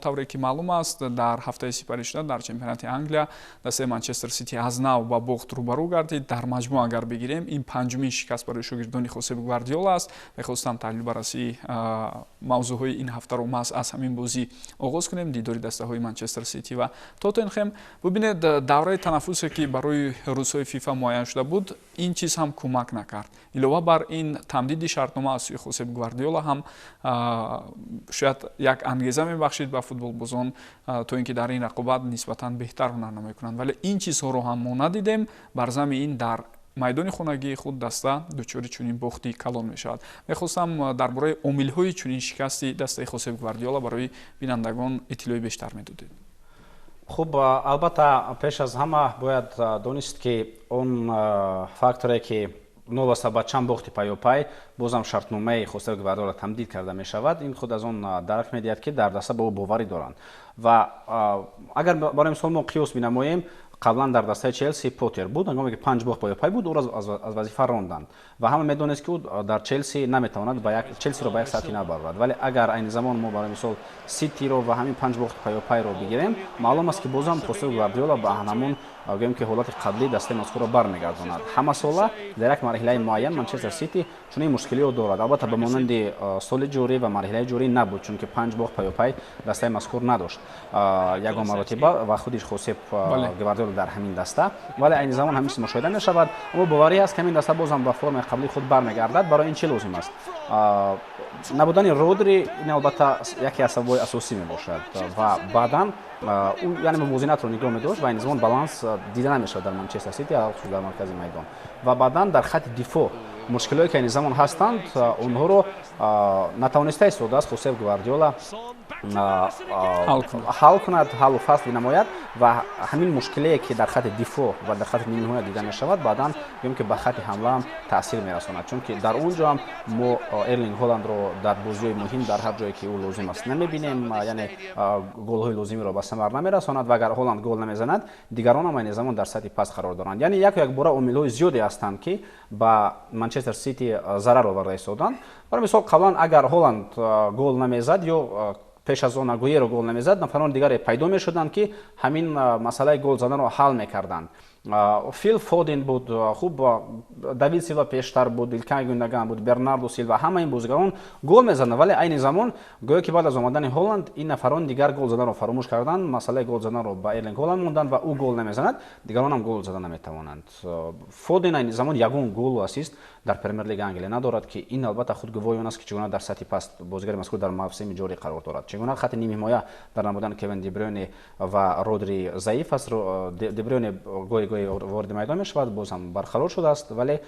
Тавре ки маълум аст, дар ҳафтаи сипаришуда дар чемпионати Англия дастаи Манчестер Сити аз нав ба бохт рӯбарӯ гардид. Дар маҷмӯъ агар бигирем, ин панҷумин шикаст барои шогирдони Хосеп Гвардиола аст. Мехостам таҳлил баррасии мавзӯъҳои ин ҳафтаро маҳз аз ҳамин бозӣ оғоз кунем, дидори дастаҳои Манчестер Сити ва Тоттенхем. Бубинед, давраи танаффусе, ки барои рӯзҳои ФИФА муайян шуда буд, ин чиз ҳам кӯмак накард. Илова бар ин, тамдиди шартнома аз сӯи Хосеп Гвардиола ҳам шояд як ангеза мебахшид ба футболбозон, то ин ки дар ин рақобат нисбатан беҳтар ҳунарнамоӣ кунанд, вале ин чизҳоро ҳам мо надидем. Бар зами ин, дар майдони хонагии худ даста дучори чунин бохти калон мешавад. Мехостам дар бораи омилҳои чунин шикасти дастаи Хосеп Гвардиола барои бинандагон иттилои бештар медодед. Хуб, албатта, пеш аз ҳама бояд донист, ки он факторе, ки новобаста ба чанд бохти паёпай бозам шартномаи Хосеп Гвардиола тамдид карда мешавад, ин худ аз он дарк медиҳад, ки дар даста ба ӯ боварӣ доранд. Ва агар барои мисол мо қиёс бинамоем, қаблан дар дастаи Челси Поттер буд. Ҳангоме ки панҷ бохт паёпай буд, ӯро аз вазифа ронданд ва ҳама медонист, ки ӯ дар Челси наметавонад ба як Челсиро ба як сатҳи нав барорад. Вале агар айни замон мо барои мисол Ситиро ва ҳамин панҷ бохти паёпайро бигирем, маълум аст, ки бозам Хосеп Гвардиола ба ҳамон, гӯем ки, ҳолати қаблии дастаи мазкурро бармегардонад. Ҳамасола дар як марҳилаи муайян Манчестер Сити чунин мушкилиро дорад. Албатта, ба монанди соли ҷорӣ ва марҳилаи ҷорӣ набуд, чунки панҷ бохт паёпай дастаи мазкур надошт ягон маротиба ва худи Хосеп Гвардиола дар ҳамин даста. Вале айни замон ҳамин чиз мушоҳида мешавад, аммо боварӣ ҳаст, ки ҳамин даста бозам ба формаи қаблии худ бармегардад. Барои ин чӣ лозим аст? Набудани Родри, ин албатта яке аз сабабҳои асосӣ мебошад ва баъдан ӯ, яъне, мувозинатро нигоҳ медошт ва айни замон баланс дида намешавад дар Манчестер Сити, алхусус дар маркази майдон. Ва баъдан дар хатти дифоъ мушкилое, ки айни замон ҳастанд, онҳоро натавониста истодааст Хосеп Гвардиола ҳал кунад, ҳаллу фасл бинамояд. Ва ҳамин мушкилие, ки дар хатти дифоъ ва дар хатти нимҳимоя дида мешавад, баъдан, гӯем ки, ба хатти ҳамла ҳам таъсир мерасонад, чунки дар он ҷо ҳам мо Эрлинг Ҳоландро дар бозиҳои муҳим, дар ҳар ҷое ки ӯ лозим аст, намебинем, яъне голҳои лозимиро ба самар намерасонад. Ва агар Ҳоланд гол намезанад, дигарон ҳам айни замон дар сатҳи паст қарор доранд. Яъне яку якбора омилҳои зиёде ҳастанд, ки ба Манчестер Сити зарар оварда истоданд. Барои мисол, қаблан агар Ҳоланд гол намезад ё пеш аз он Агуеро гол намезад, нафарони дигаре пайдо мешуданд, ки ҳамин масъалаи гол заданро ҳал мекарданд. Фил Фоден буд, хуб, Давид Силва пештар буд, Илкай Гюндоган буд, Бернардо Силва, ҳама ин бозигарон гол мезаданд. Вале айни замон гӯё ки баъд аз омадани Ҳоланд ин нафарон дигар гол заданро фаромӯш карданд, масъалаи гол заданро ба Эрлинг Ҳоланд монданд ва ӯ гол намезанад, дигарон ҳам гол зада наметавонанд. Фоден айни замон ягон голу ассист дар Премер Лига Англия надорад, ки ин албатта худ гувоҳи он аст, ки чӣ гуна дар сатҳи паст бозигари мазкур дар мавсими ҷорӣ қарор дорад, чӣ гуна хатти нимҳимоя дар набудани Кевин Дебрёне ва Родри заиф аст. Дебрёне гоҳи гоҳи вориди майдон мешавад, боз ҳам барқарор шудааст, вале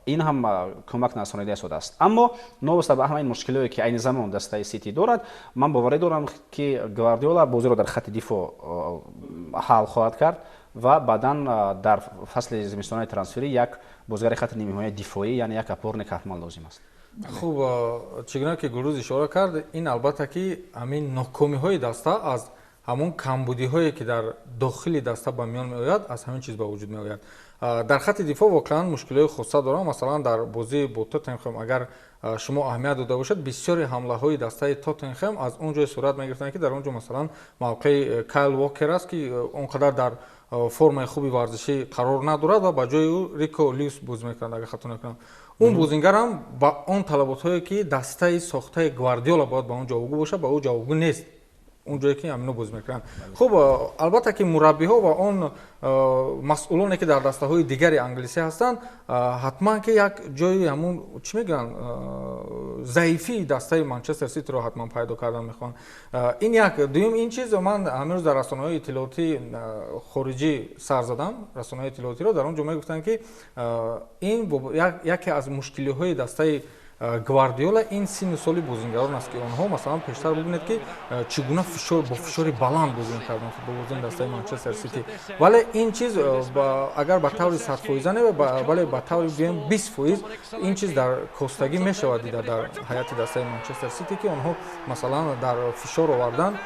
ин ҳам кӯмак нарасонида истодааст. Аммо новобаста ба ҳама ин мушкилое, ки айни замон дастаи Сити дорад, ман боварӣ дорам, ки Гвардиола бозиро дар хатти дифоъ ҳал хоҳад кард ва баъдан дар фасли зимистонаи трансферӣ як бозигари хатти нимҳимояи дифоӣ, яъне як опорник, ҳатман лозим аст. Хуб, чӣ гуна ки Гулрӯз ишора кард, ин албатта ки ҳамин нокомиҳои даста аз ҳамон камбудиҳое, ки дар дохили даста ба миён меояд, аз ҳамин чиз ба вуҷуд меояд. Дар хатти дифоъ воқеан мушкилиҳои хоса дорам. Масалан, дар бозии бо Тоттенхем, агар шумо аҳамият дода бошед, бисёри ҳамлаҳои дастаи Тоттенхем аз он ҷое сурат мегирифтанд, ки дар он ҷо, масалан, мавқеи Кайл Вокер аст, ки он қадар дар формаи хуби варзишӣ қарор надорад ва ба ҷои ӯ Рико Льюис бозӣ мекунад, агар хато накунам. Он бозингарам ба он талаботҳое, ки дастаи сохтаи Гвардиола бояд ба он ҷавобгӯ бошад, ба ӯ ҷавобгӯ нест, он ҷое ки ҳамино бозӣ мекунанд. Хуб, албатта ки мураббиҳо ва он масъулоне, ки дар дастаҳои дигари англисӣ ҳастанд, ҳатман ки як ҷои ҳамун, чӣ мегӯянд, заифии дастаи Манчестер Ситиро ҳатман пайдо кардан мехоҳанд. Ин як. Дуюм, ин чиз ман ҳамин рӯз дар расонаҳои иттилоотии хориҷӣ сар задам, расонаҳои иттилоотиро, дар он ҷо мегуфтанд, ки ин яке аз мушкилиҳои дастаи Гвардиола ин синну соли бозингарон аст, ки онҳо, масалан, пештар бубинед, ки чӣ гуна фишор бо фишори баланд бозӣ мекарданд футболбозони дастаи Манчестер Сити. Вале ин чиз агар ба таври 100-фоиза не, вале ба таври, гӯем, 20% ин чиз дар костагӣ мешавад дида дар ҳайати дастаи Манчестер Сити, ки онҳо, масалан, дар фишор овардан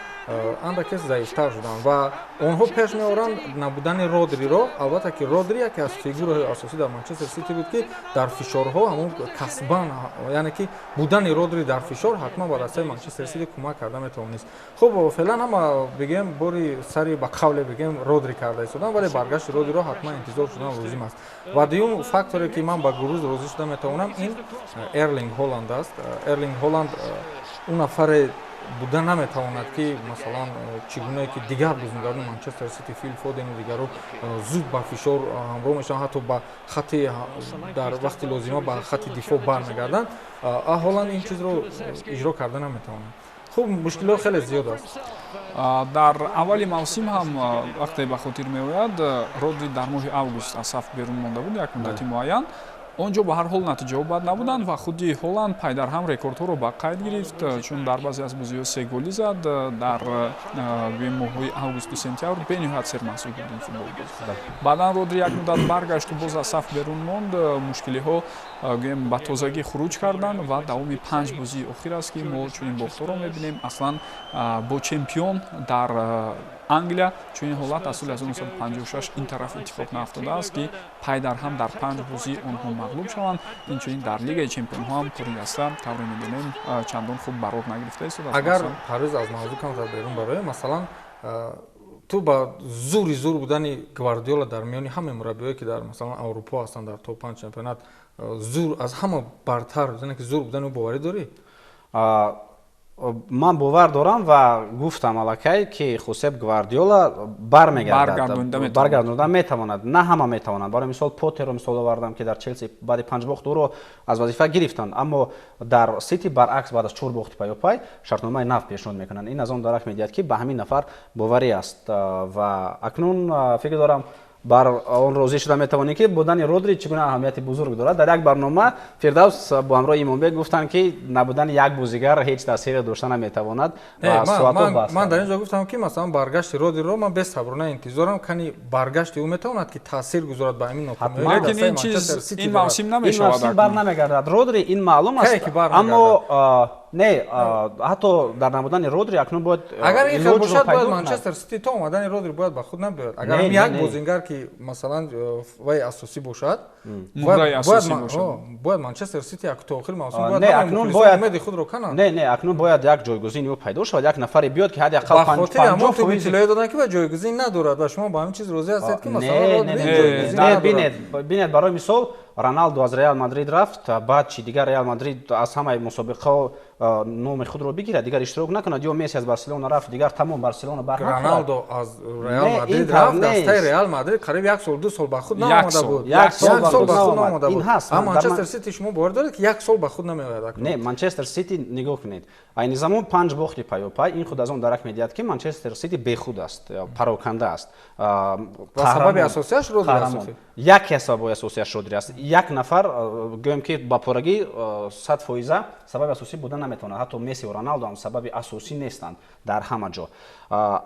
Андаке заифтар шуданд ва онҳо пеш меоранд набудани Родриро. Албатта, ки Родри яке аз фигураҳои асосӣ дар Манчестер Сити буд, ки дар фишорҳо ҳамон касбан, яъне ки будани Родри дар фишор ҳатман ба дастаи Манчестер Сити кӯмак карда метавонист. Хуб, феълан ҳама, бигем, бори сари ба қавле, бигем, Родри карда истоданд, вале баргашти Родриро ҳатман интизор шудан лозим аст. Ва дуюм факторе, ки ман ба Гулрӯз розӣ шуда метавонам, ин Эрлинг Ҳоланд аст. Эрлинг Ҳоланд ӯ нафаре буда наметавонад, ки масалан, чӣ гунае ки дигар бозингарони Манчестер Сити, Фил Фодену дигарро, зуд ба фишор ҳамроҳ мешаванд, ҳатто ба хати дар вақти лозима ба хати дифоъ бармегарданд. Ҳоланд ин чизро иҷро карда наметавонад. Хуб, мушкилиҳо хеле зиёд аст. Дар аввали мавсим ҳам, вақте ба хотир меояд, Родри дар моҳи август аз саф берун монда буд як муддати муайян. Он ҷо ба ҳар ҳол натиҷаҳо бад набуданд ва худи Ҳоланд пайдарҳам рекордҳоро ба қайд гирифт, чун дар баъзе аз бозиҳо се голӣ зад. Дар гӯем моҳҳои августу сентябр бениҳоят сермаҳсул буд ин футболбоз. Баъдан Родри як муддат баргашту боз аз саф берун монд. Мушкилиҳо, гӯем, ба тозагӣ хуруҷ карданд ва давоми панҷ бозии охир аст, ки мо чунин бохтҳоро мебинем. Аслан бо чемпион дар Англия чунин ҳолат аз соли 1956 ин тараф иттифоқ наафтодааст, ки пайдарҳам дар панҷ бозӣ онҳо мағлуб шаванд. Инчунин дар Лигаи чемпионҳо ҳам кори даста, тавре медонем, чандон хуб барор нагирифта истодааст. Агар, Парвиз, аз мавзӯъ камтар берун бароем, масалан, ту ба зури зур будани Гвардиола дар миёни ҳамаи мураббиҳое, ки дар, масалан, Аврупо ҳастанд, дар топ панҷ чемпионат зур аз ҳама бартар, яъне ки зур будани ӯ боварӣ дорӣ? Ман бовар дорам ва гуфтам аллакай, ки Хусеп Гвардиола бармегардад, баргардонда метавонад. На ҳама метавонанд. Барои мисол, Поттерро мисол овардам, ки дар Челси баъди панҷ бохт ӯро аз вазифа гирифтанд, аммо дар Сити баръакс, баъд аз чор бохти паёпай шартномаи нав пешниҳод мекунанд. Ин аз он дарак медиҳад, ки ба ҳамин нафар боварӣ аст. Ва акнун фикр дорам, бар он розӣ шуда метавонем, ки будани Родри чӣ гуна аҳамияти бузург дорад. Дар як барнома Фирдавс бо ҳамроҳи Имомбек гуфтанд, ки набудани як бозигар ҳеҷ таъсире дошта наметавонад. Ман дар ин ҷо гуфтам, ки масалан, баргашти Родриро ман бесаброна интизорам. Кани баргашти ӯ метавонад, ки таъсир гузорад ба ҳамин Лекин ин чиз ин мавсим намешавад. Бар намегардад Родри, ин маълум аст, аммо не, ҳатто дар набудани Родри акнун бояд Агар ин хел бошад, бояд Манчестер Сити то омадани Родри бояд ба худ набиёяд. Агар як бозингар, ки масалан, вай асосӣ бошад, бояд Манчестер Сити як то охири мавсим бояд умеди худро канад. Не, не, акнун бояд як ҷойгузини ӯ пайдо шавад, як нафаре биёд, ки ҳадди ақал Ба хотири ҳамон ту иттилоъ доданд, ки ва ҷойгузин надорад, ва шумо ба ҳамин чиз розӣ ҳастед, ки масалан, Родри ҷойгузин надорад? Бинед, бинед, барои мисол, Роналду аз Реал Мадрид рафт, баъд чи дигар Реал Мадрид аз ҳамаи мусобиқаҳо номи худро бигирад, дигар иштирок накунад? Ё Месси аз Барселона рафт, дигар тамом Барселона бар Роналдо аз Реал Мадрид рафт, дастаи Реал Мадрид қариб як сол, 2 сол ба худ наомада буд. Як сол ба худ наомада буд. Аммо Манчестер Сити, шумо бовар доред, ки як сол ба худ намеояд? Не, Манчестер Сити, нигоҳ кунед, айни замон панҷ бохти паёпай, ин худ аз он дарак медиҳад, ки Манчестер Сити бехуд аст, пароканда аст. Сабаби асосиаш Родри аст. Яке аз сабабҳои асосиаш Родри аст. Як нафар, гӯем, ки ба порагӣ 100% сабаби асосӣ буда наметавонад. Ҳатто Месси ва Роналдо ҳам сабаби асосӣ нестанд дар ҳама ҷо,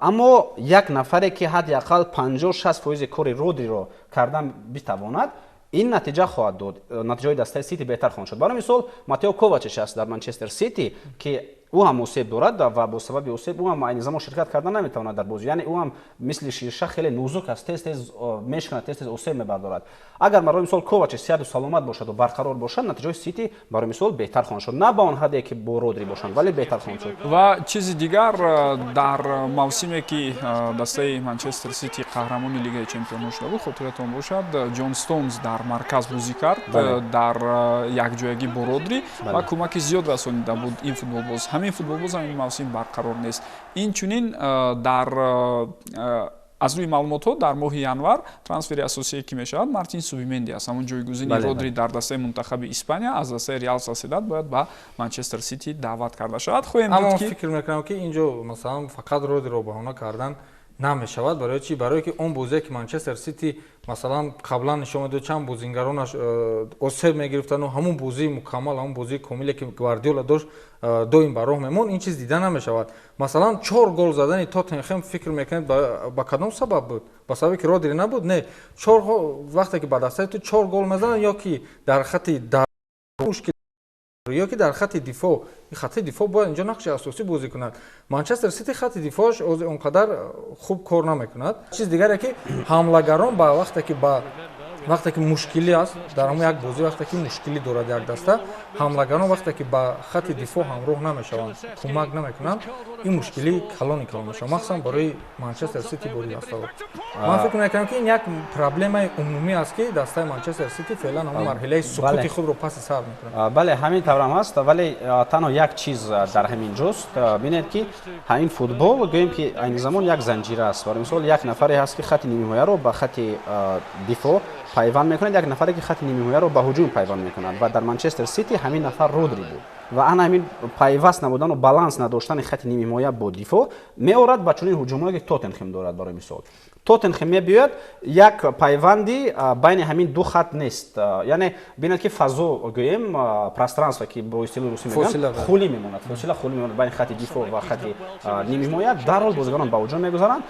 аммо як нафаре, ки ҳадди ақал 50-60% кори Родриро кардан битавонад, ин натиҷа хоҳад дод, натиҷаҳои дастаи Сити беҳтар хоҳанд шуд. Барои мисол, Матео Ковачич аст дар Манчестер Сити, ки ӯ ҳам осеб дорад ва бо сабаби осеб ӯ ҳам айни замон ширкат карда наметавонад дар бозӣ. Яъне ӯ ҳам мисли шиша хеле нозук аст, тез тез мешканад, тез тез осеб мебардорад. Агар, барои мисол, Ковачич сиҳату саломат бошаду барқарор бошад, натиҷаҳои Сити, барои мисол, беҳтар хоҳанд шуд. На ба он ҳадде, ки бо Родри бошанд, вале беҳтар хоҳанд шуд. Ва чизи дигар, дар мавсиме, ки дастаи Манчестер Сити қаҳрамони Лигаи чемпионҳо шуда буд, хотиратон бошад, Ҷон Стоунс дар марказ бозӣ кард дар якҷоягӣ бо Родри ва кӯмаки зиёд расонида буд ин футболбоз. Ҳамин футболбоз ҳам ин мавсим барқарор нест. Инчунин дар аз рӯи маълумотҳо, дар моҳи январ трансфери асосие, ки мешавад, Мартин Субименди аст, ҳамон ҷойгузини Родри дар дастаи мунтахаби Испания. Аз дастаи Реал Сосьедад бояд ба Манчестер Сити даъват карда шавад. Хоҳем дид, ки фикр мекунам, ки ин ҷо, масалан, фақат Родриро баҳона кардан намешавад. Барои чӣ? Барое ки он бозие, ки Манчестер Сити, масалан, қаблан нишон медод, чанд бозингаронаш осеб мегирифтану ҳамун бозии мукаммал, ҳамун бозии комиле, ки Гвардиола дошт, доим ба роҳ мемонд, ин чиз дида намешавад. Масалан, чор гол задани Тоттенхем, фикр мекунед, ба кадом сабаб буд? Ба сабаби ки Родри набуд? Не, чор вақте ки ба дастаи ту чор гол мезананд ё ки дар хати мушкил Ё ки дар хати дифоъ, хати дифоъ бояд инҷо нақши асосӣ бозӣ кунад. Манчестер Сити хати дифоъаш он қадар хуб кор намекунад. Чиз дигаре ки ҳамлагарон ба вақте ки вақте ки мушкилӣ аст дар ҳамон як бозӣ, вақте ки мушкилӣ дорад як даста, ҳамлагарон вақте ки ба хати дифоъ ҳамроҳ намешаванд, кӯмак намекунанд, ин мушкилии калони калон мешавад, махсусан барои Манчестер Сити бори дастаҳо. Ман фикр мекунам, ки ин як проблемаи умумӣ аст, ки дастаи Манчестер Сити феълан ҳамон марҳилаи суқути худро паси сар мекунад. Бале, ҳамин таврам аст, вале танҳо як чиз дар ҳамин ҷост. Бинед, ки ҳамин футбол, гӯем ки айни замон як занҷира аст. Барои мисол, як нафаре ҳаст, ки хати нимҳимояро ба хати дифоъ пайванд мекунад, як нафаре, ки хати нимҳимояро ба ҳуҷум пайванд мекунад, ва дар Манчестер Сити ҳамин нафар Родри буд. Ва ана ҳамин пайваст набудану баланс надоштани хати нимҳимоя бо дифоъ меорад ба чунин ҳуҷумҳое, ки Тоттенхем дорад. Барои мисол, Тоттенхем мебиёяд, як пайванди байни ҳамин ду хат нест, яъне бинед, ки фазо, гӯем, пространство, ки бо истилоҳи русӣ мегӯянд, холӣ мемонад, фосила холӣ мемонад байни хати дифоъ ва хати нимҳимоя. Дарҳол бозигарон ба ҳуҷум мегузаранд.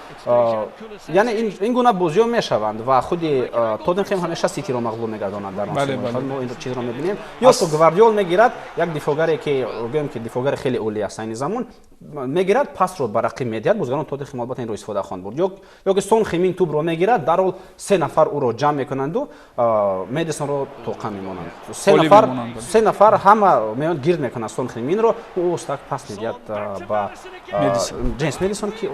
Яъне ин гуна бозиҳо мешаванд ва худи Тоттенхем ҳамеша Ситиро мағлуб мегардонад дар мо ин чизро мебинем. Ё то Гвардиол мегирад, як дифоъгаре, ки гӯем, ки дифоъгари хеле олӣ аст айни замон, мегирад, пасро ба рақиб медиҳад, бозигарон Тоттенхем албатта инро истифода хоҳанд бурд. Ё ки Сон Хемин тӯбро мегирад, дарҳол се нафар ӯро ҷамъ мекунанду Медисонро тоқа мемонанд. Се нафар ҳама меоянд, гирд мекунанд Сон Хеминро, ӯ остак пас медиҳад ба Ҷеймс Медисон, ки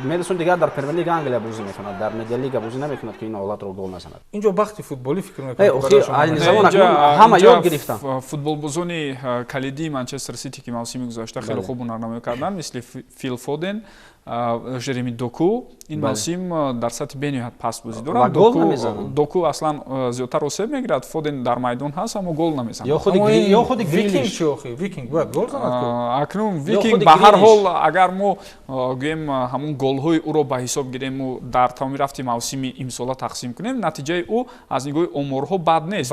Медисон дигар дар Премер Лига Англия бозӣ мекунад, дар Медиалига бозӣ намекунад, ки ин ҳолатро гол назанад. Инҷо бахти футболӣ, фикр мекунам, ҳама ёд гирифтанд. Футболбозони калидии Манчестер Сити, ки мавсими гузашта хеле хуб ҳунарнамоӣ карданд, мисли Фил Фоден, Жереми Доку, ин мавсим дар сатҳи бениҳоят паст бозӣ доранд. Доку аслан зиёдтар осеб мегирад, Фоден дар майдон ҳаст, аммо гол намезанад. Ё худи Викинг чӣ? Охи, Викинг бояд гол занад. Акнун Викинг ба ҳар ҳол, агар мо гӯем, ҳамун голҳои ӯро ба ҳисоб гирему дар тамоми рафти мавсими имсола тақсим кунем, натиҷаи ӯ аз нигоҳи оморҳо бад нест.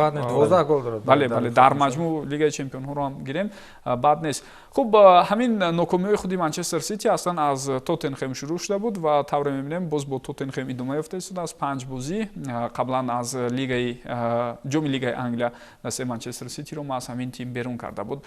Бале, дар маҷмӯъ Лигаи чемпионҳоро ҳам гирем, бад нест. Хуб, ҳамин нокомиҳои худи Манчестер Сити аслан аз Тоттенхем шурӯъ шуда буд ва тавре мебинем, боз бо Тоттенхем идома ёфта истодааст. Панҷ бозӣ қаблан аз лигаи ҷоми Лигаи Англия дастаи Манчестер Ситиро маҳз ҳамин тим берун карда буд.